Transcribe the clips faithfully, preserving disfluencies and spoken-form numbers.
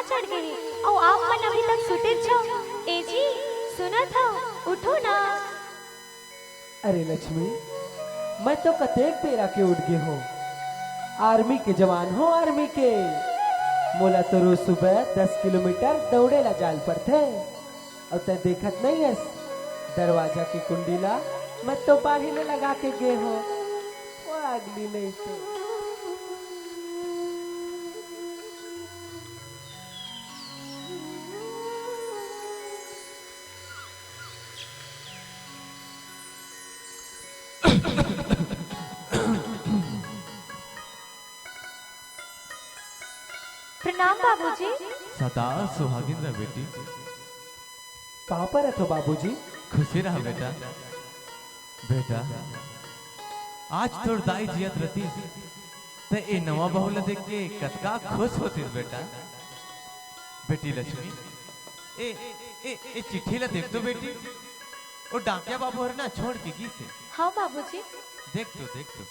चढ़ गे हे, अउ आप मन अभी तक सुते छव। ए जी, सुनत हव, उठो ना। अरे लक्ष्मी, मैं तो कतेक बेरा के उठ गे हों। आर्मी के जवान हों, आर्मी के। मोला तो रोज सुबह दस किलोमीटर दौड़े ला जाल पड़थे। अउ तैं देखत नइ हस, दरवाजा के कुंडी ला मैं तो बाहिर ले लगा के गे हों। वो अगली नहीं तो। प्रणाम बाबूजी। सदा सुहागिन रह बेटी। पाँव परत हों बाबूजी। खुशी रह बेटा। बेटा, आज तोर दाई जियत रतिस, त ए नवा बहू ल देख के कतका खुश होतिस बेटा। बेटी लक्ष्मी, ए, ए, ए चिट्ठी ल देख तो बेटी, ओ डाकिया बाबू हर ना छोड़ के गिस हे। हाँ बाबूजी। देख तो, देख तो।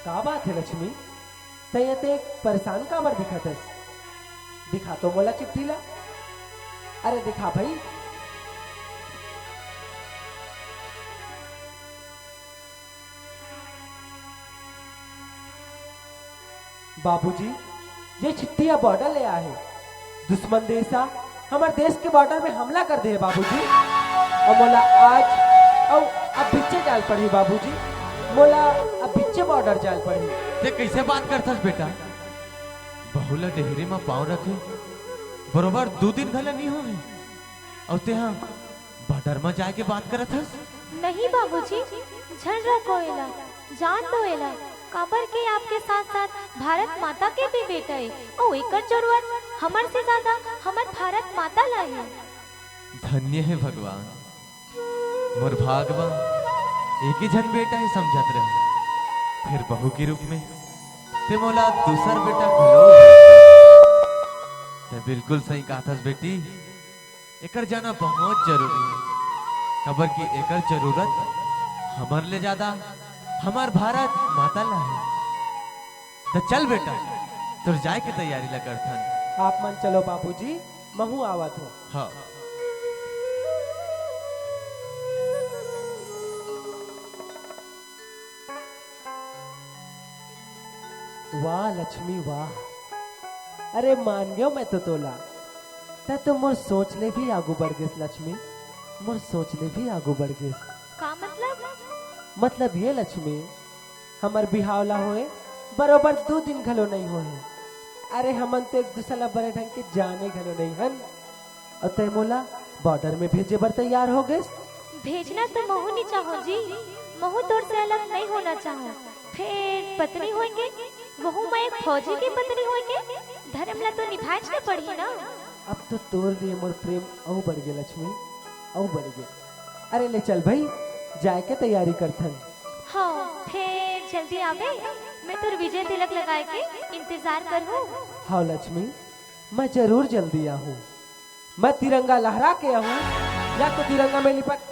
का बात हे लक्ष्मी? तैं एते परेशान काबर दिखत हस? दिखा तो मोला चिट्ठी ला। अरे दिखा भई। बाबूजी, ये चिट्ठी ह बॉर्डर ले आए हे। दुश्मन देश ह हमर देश के बॉर्डर में हमला कर दे हे बाबूजी। अउ मोला आज अउ अब बिच्चे जाल पड़ही बाबूजी, मोला अब बिच्चे बॉर्डर जाल पड़ही। तैं कइसे बात करथस बेटा? बहू ला डेहरी म पाँव रखे बरोबर दू दिन घला नइ होए हे, अउ तैं ह बॉर्डर म जाए के बात करत हस? नहीं बाबूजी, झन रोको एला, जान दो एला, काबर के आपके साथ-साथ भारत माता के भी बेटा हे, अउ एकर जरूरत हमर से ज्यादा हमर भारत माता ला हे। धन्य हे भगवान, मोर भाग म एके झन बेटा हे समझत रहे, फेर बहू के रूप में तैं मोला दूसर बेटा घलो। तैं बिल्कुल सही कहत हस बेटी, एकर जाना बहुत जरूरी हे, काबर कि एकर जरूरत हमर ले ज्यादा हमर भारत माता ला हे। त चल बेटा, तोर जाए के तैयारी ला करथन। आप मन चलो बाबूजी, महूँ आवत हों। हाँ। वाह लक्ष्मी वाह, अरे मान गेंव मैं तो तोला। तैं तो मोर सोच ले भी आगू बढ़ गेस लक्ष्मी, मोर सोच ले भी आगू बढ़ गेस। का मतलब? मतलब ये लक्ष्मी, हमर बिहाव ला होए बरोबर दू दिन घलो नइ होए हे। अरे हमन तो एक दूसर ला बड़े ढंग के जाने घलो नइ हन। अउ तैं मोला बॉर्डर में भेजे बर तैयार हो गेस। भेजना तो महूँ नइ चाहों जी, महूँ तोर से अलग नइ होना चाहों। फेर पत्नी होय के, वहू मैं एक फौजी के पत्नी होय के, धर्म ला तो निभाएच न पड़ही ना। अब तो तोर लिए मोर प्रेम अउ बढ़ गे लक्ष्मी, अउ बढ़ गे। अरे ले चल भई, जाए के तैयारी करथन। हाँ, फेर जल्दी आबे, मैं तोर विजय तिलक लगाए के इंतजार करहूँ। हाँ लक्ष्मी, मैं जरूर जल्दी आहूँ। मैं तिरंगा लहरा के आहूँ, या तो तिरंगा में लिपट।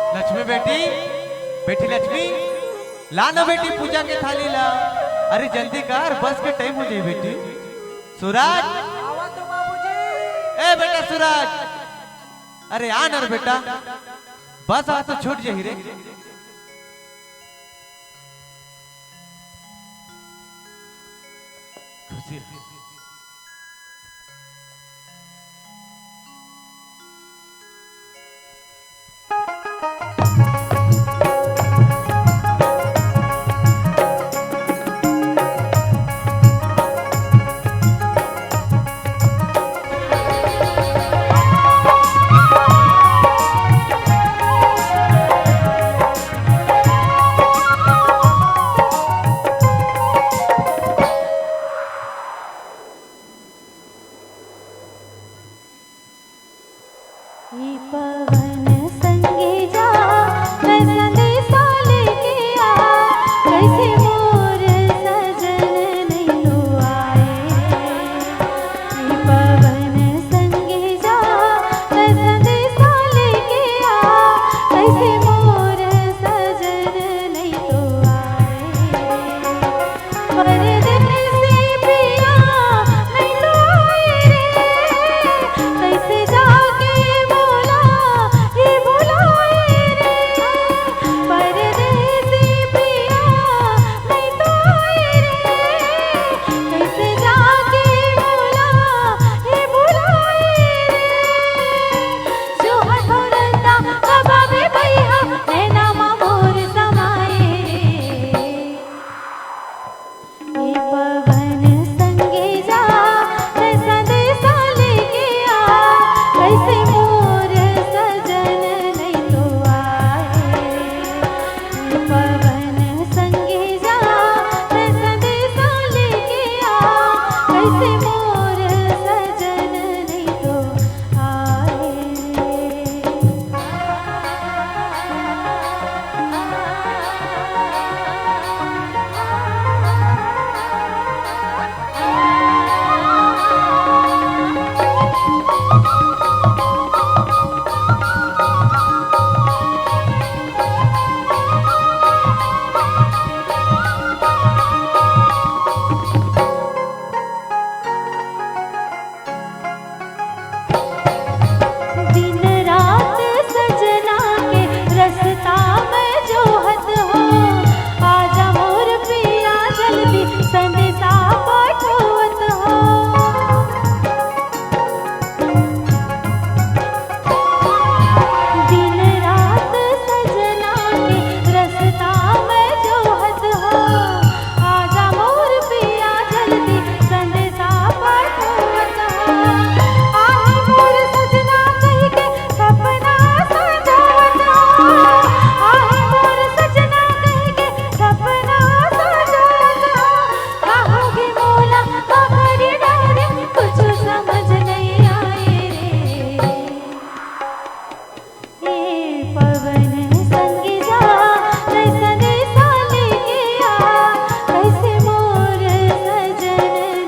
लक्ष्मी बेटी, बेटी लक्ष्मी, ला ना बेटी पूजा के थाली ला। अरे जल्दी कर, बस के टाइम हो जाही बेटी। सूरज, आवत हों बाबूजी। ए बेटा सूरज, अरे आ ना रे बेटा, बस आज तो छूट जाही रे। खुशी रह। ये पवन संगी जा, मैं संदेशा लेके आ, कैसे मोर सजन नहीं तो आए। ये पवन संगी जा, मैं संदेशा लेके आ, कैसे मोर सजन नहीं तो आए। परदेसी पिया नहीं तो आए रे, कैसे जाके मोला ये बुलाए रे। परदेसी पिया नहीं तो आए रे, कैसे जाके मोला ये बुलाए रे। जो हथौरता कबाबे भैया, नैना मा मोर समाए रे। ये पवन संगे जा, मैं संदेशा लेके आ, कैसे मोर सजन नहीं तो आए। ये पवन संगे जा, मैं संदेशा लेके आ, कैसे मोर सजन नहीं तो आए। दिन रात सजना के रस्ता मैं जोहत हों, आजा मोर पिया जल्दी संदेशा पठोवत हों। दिन रात सजना के रस्ता मैं जोहत हों, आजा मोर पिया जल्दी संदेशा पठोवत हों। आहे मोर सजना कहि के सपना सजावत हों, आहे मोर सजना कहि के सपना सजावत हों। का होगे मोला का करी डारे, कुछु समझ नहीं आए रे। ए पवन संगी जा, मैं संदेशा लेके आ, कैसे मोर सजन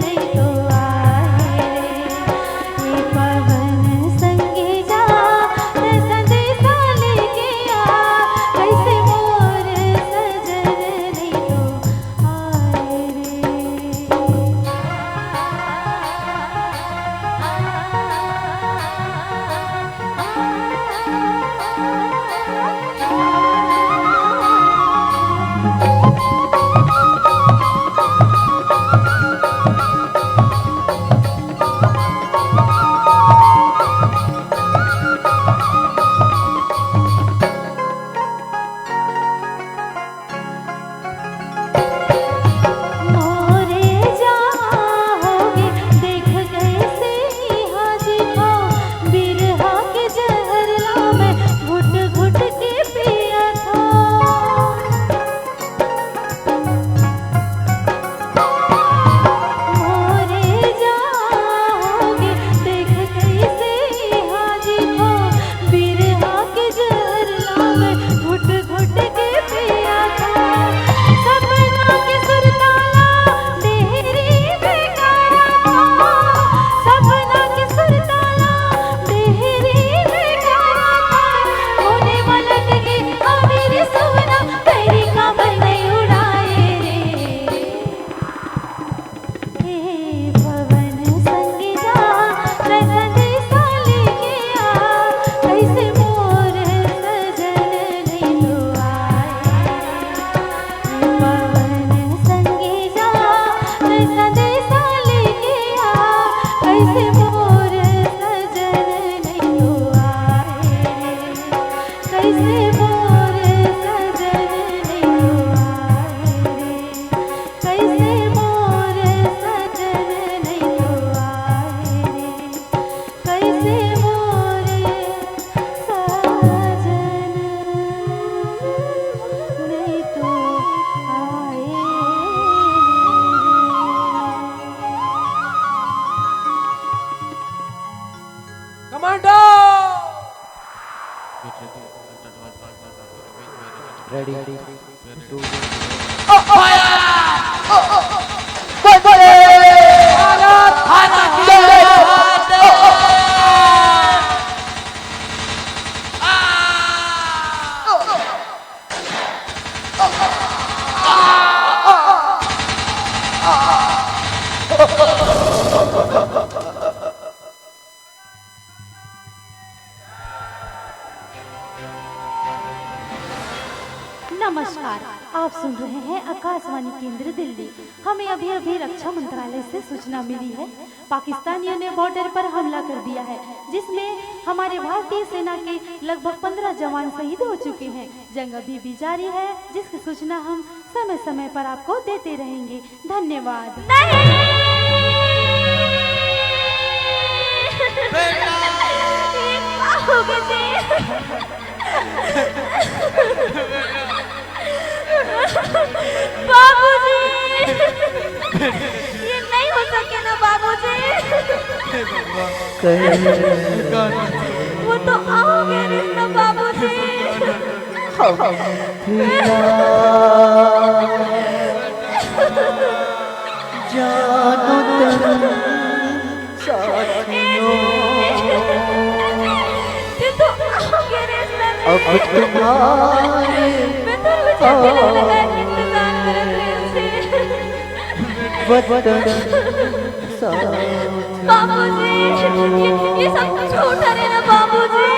नहीं तो आए रे। ए पवन संगी जा, मैं संदेशा लेके आ, कैसे मोर सजन नहीं तो आए रे। मोरे जहाँ होगे, देख कैसे इहाँ जीथों, बिरहा के जहर ला मैं घुट घुट के पियथों। मोरे जहाँ होगे, देख कैसे इहाँ जीथों, बिरहा के जहर ला मैं घुट घुट के पियथों। सपना के सुरताला डेहरी में गाथों, सपना के सुरताला डेहरी में गाथों। कोने मा लटके हवे रे सुवना, बैरी काबर नहीं उड़ाए रे। हे पवन संगी जा, मैं संदेशा लेके आ, कैसे मोर सजन नहीं तो आए। हे पवन संगी जा, मैं संदेशा लेके आ, कैसे मोर सजन नहीं तो आए। कैसे मोर सजन नहीं तो आए रे। कैसे मोर सजन नहीं तो आए रे, कैसे मोर सजन नहीं तो आए रे। Commando! Ready. Two. Fire! Vande Bharat की जय! नमस्कार, आप सुन रहे हैं आकाशवाणी केंद्र दिल्ली। हमें अभी-अभी रक्षा मंत्रालय से सूचना मिली है, पाकिस्तानियों ने बॉर्डर पर हमला कर दिया है, जिसमें हमारे भारतीय सेना के लगभग पन्द्रह जवान शहीद हो चुके हैं। जंग अभी भी जारी है, जिसकी सूचना हम समय-समय पर आपको देते रहेंगे। धन्यवाद। नहीं। बेटा। ये क्या हो गया जी? बाबूजी, ये नहीं हो सके ना बाबूजी। वो तो आओगे रिश्ता बाबूजी। हम फिदा जानो तन साथियों। ये तो आओगे रिश्ता नहीं। अब तुम्हारे मैं तो मुझे दिल लगा के इंतजार कर रही थी। वतन साथियों। बाबूजी, ये, ये सब झूठ है ना बाबूजी।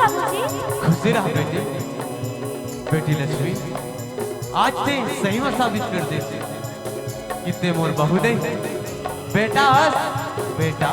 बाबूजी। खुशी रह बेटी। बेटी लक्ष्मी, आज ते सही में साबित कर दे कि ते मोर बहू नहीं, बेटा अस बेटा।